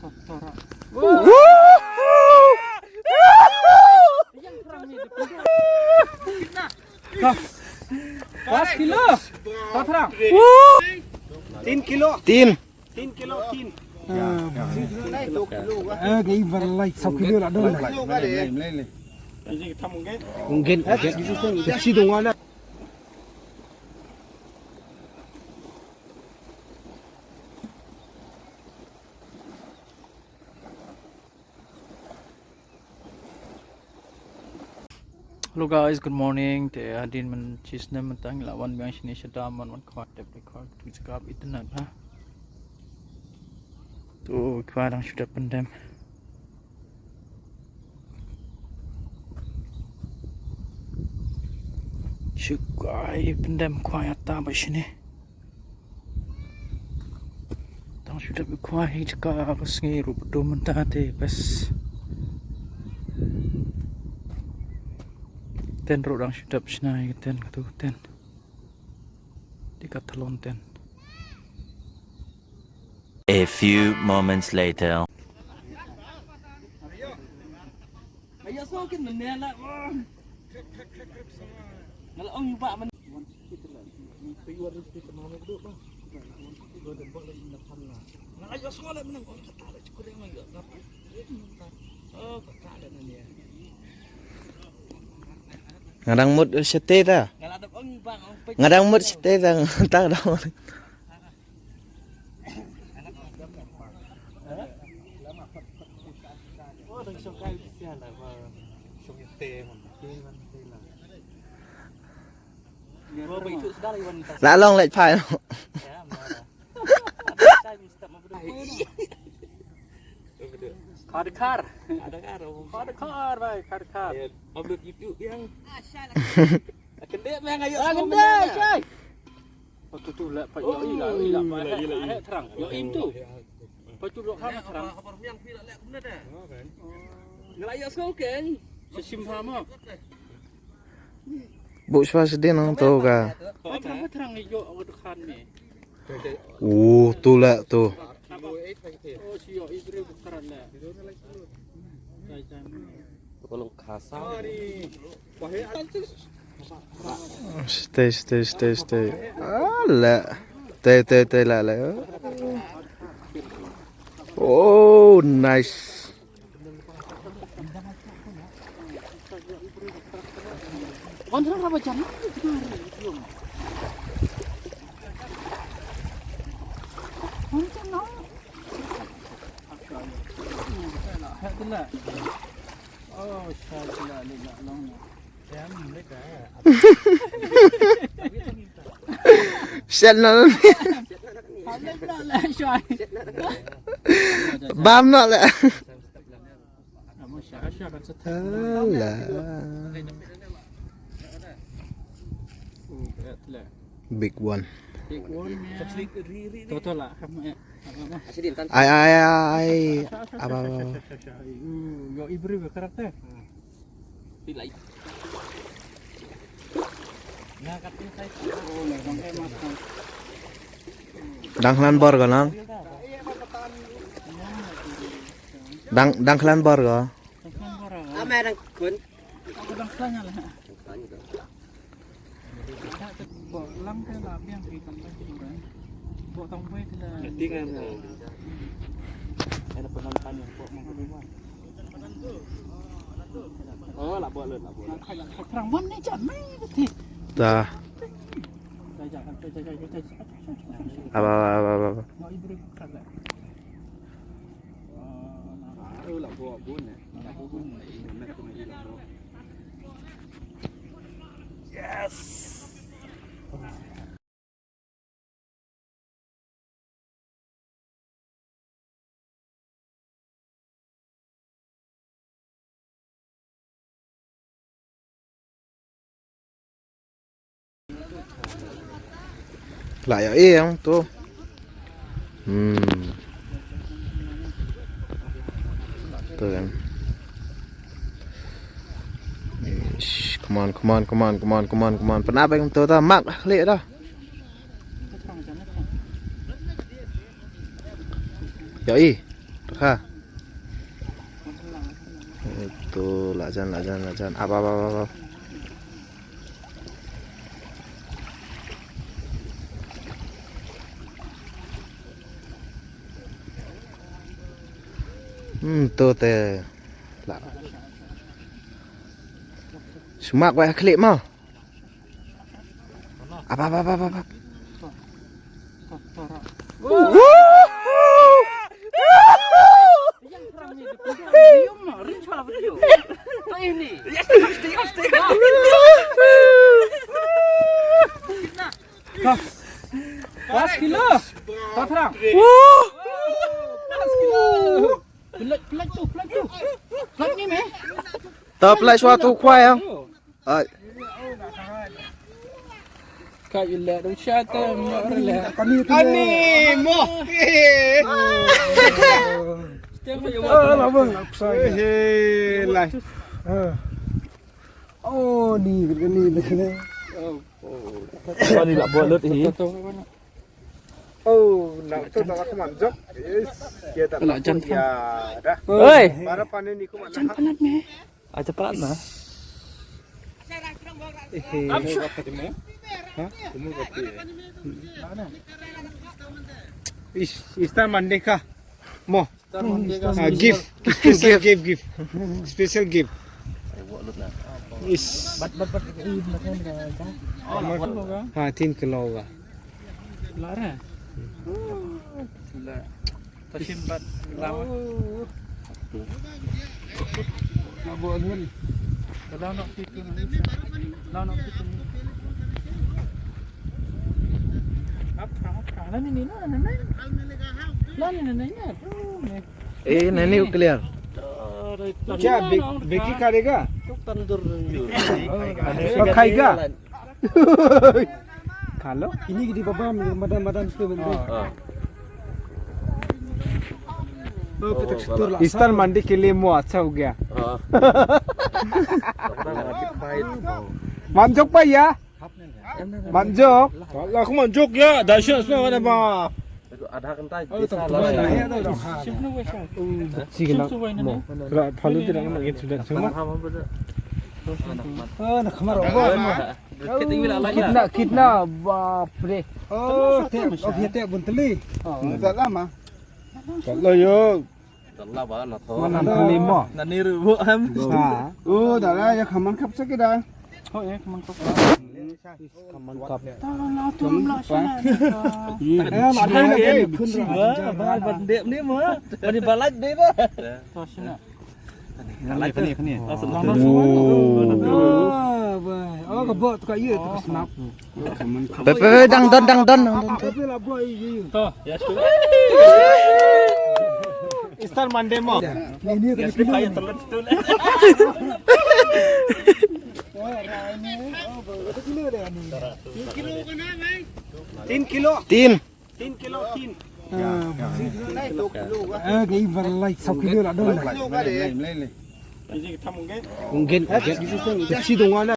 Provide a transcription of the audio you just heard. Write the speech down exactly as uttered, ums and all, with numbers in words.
Pas kilo. Pas terang. Tin kilo. Tin. Tin kilo, tin. Eh, ka ibar lai, saw kilo la don. Unggen, unggen. Kecil dong wala. Hello guys, good morning. Te hadien mynta shisnem mynta ngi la wan biang shane sha dam, wan wan khwai, dep dep khwai, tu jaka internet ha. Tu khwai dang shu dep pyndem. Shu khwai pyndem khwai ata ba shane. Tang shu dep khwai hi jaka ka sngi ruh ba dum mynta te bes. Ten ruh dang shu dep shna hi ten katu ten. Decathlon ten. A few moments later. Nga dang mut shatei ta. Nga dang mut shatei ta. Ta dang mut. La long leit phai. Khar khar. Khar khar, bhai, khar khar. Upload YouTube yang. Kendek meng ayo. Kendek, shai. Oh, tu, tu, lah, Pak, yo, ila, ila, Pak, ila, ila. Terang. Yo, im tu. Pak, tu, dok, terang. Ngelak yo, sko, keng. Sesim sama. Bu swa sedin nang tu ka. Terang, terang, yo, aku tekan ni. Oh, tu lah tu. Oh, si yo, ibri bukaran lah. Kalau kasar. Stay, stay, stay, stay. Ala. Stay, stay, stay, la, la. Oh, nice. Sian na. Bam na le. Alah. Big one. Big one, man. Toto lah. Ai, ai, ai. Apa, apa, apa. Yo, ibri karakter. Dang khlan bor ko nang. Dang, dang khlan bor ko. Oh, la bor, la bor. Dah. Apa, apa, apa, apa. Yes. Lah ïa ïeng to. Hmm. To kan. Ish, come on, come on, come on, come on, come on, come on. Pynap ïeng to ta, mak khleh ta. Ïa i. Ha. To, la jan, la jan, la jan. Ap, ap, ap, ap, ap. Hmm, to te. La. Shu mak wei ha khlieh mo. Ap, ap, ap, ap, ap, ap. Pas kilo. Pas kilo. Pas kilo. Pelat, pelat tu, pelat tu. Pelat ni, meh. Ta pelat shuwa tu khwai, ah. Ai. Ka ila dong shata mo rela. Ani mo. Ah, lama, lama. Eh, lai. Ah. Oh, ni, ni, ni, ni. Oh, ni la buat lut hi. Oh, nak tu tak nak manjok. Yes. Dia tak nak jam ya dah. Oi. Para panen ni ku mana? Jam palat meh. Acha palat meh. Eh, eh. Ha? Ish, Easter Monday ka. Mo. Ah, gift. Special gift, gift. Special gift. Ish. Ha, tin kilo ka. Lara. Lara. Tashim bat lama. Abo alun. Kalau nak pikir. Kalau nak pikir. Apa, apa? Lah ni, ni, lah ni, ni. Lah ni, ni, ni, ni. Aduh, ni. Eh, nani u clear? Kya beki karega? Tandoor. Oh, khaega? Khalo? Ini di baba madan madan tu benda. Oh, petak setur lah. Easter Monday ke liye mo acha ho gaya. Manjok pa ya? Manjok. Lah, aku manjok ya. Dah siap semua ada ba. Adha ghanta jesa la. Kitna, kitna, bap re. Oh, te, oh, ye te bun teli. Oh, tak lama. Tak lah yo. Tak lah ba na to. Mana teli mo? Na ni ru bu ham. Ha. Oh, dah lah ya kaman kap sakit dah. Oh, ya kaman kap. Kaman kap. Ba, ba, ba, dep ni mo. Ba ni balat dep ba. Balat ni, ni. Oh, ba. Oh, ka bok tu ka ye tu ka snap. Pe, pe, pe, dang don, dang don, dang don. To, ya, sure. Easter Monday mo. Ni, ni, ni. तीन किलो। तीन। तीन किलो, तीन। हाँ, गई वाला सौ किलो ला दो। Unggen, unggen. Kecil dong,